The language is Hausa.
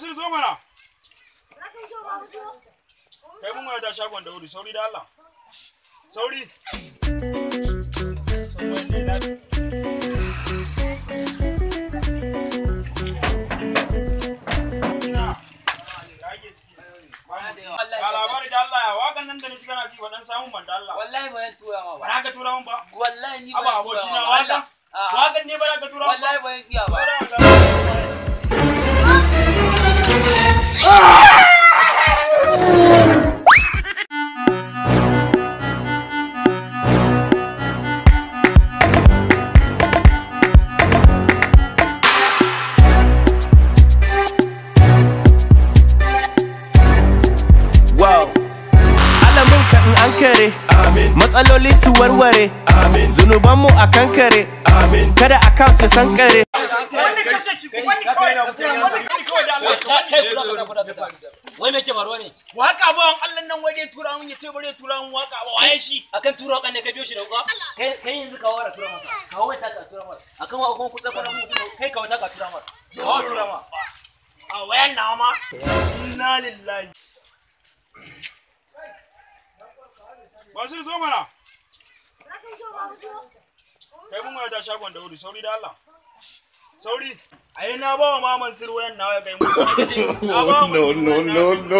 Masu zo mana. Kai mun waya shagon da wuri, sauri da Allah. Sauri. Labarin da Allah ya wakan nan da ni kana ji wadan samun ban da Allah. Wallahi ba zan tura ma ba. Ba ka tura mun ba. Wallahi ni ba zan tura ma ba. Wakan. Wakan ne ba ka tura mun ba. Wallahi ba zan iya ba. Matsaloli su warware, zunubanmu a kankare, kada account ya sankare. Wai me ke faruwa ne? Waka bawan Allah nan wai dai tura mun ya ce bare tura mun waka ba waye shi? Akan tura wakan ne ka biyo shi da wuka? Kai kai yanzu ka wara tura masa. Ka wai ta ka tura masa. Akan wa kuma kutsa kwana mutum kai ka wata ka tura masa. Ka tura ma. A wayan nawa ma. Inna lillahi. Masu zo mana. Kai mun waya shagon da wuri, sauri da Allah. Sauri. Ai na ba wa maman sir wayan nawa ya kai mu. No no no no.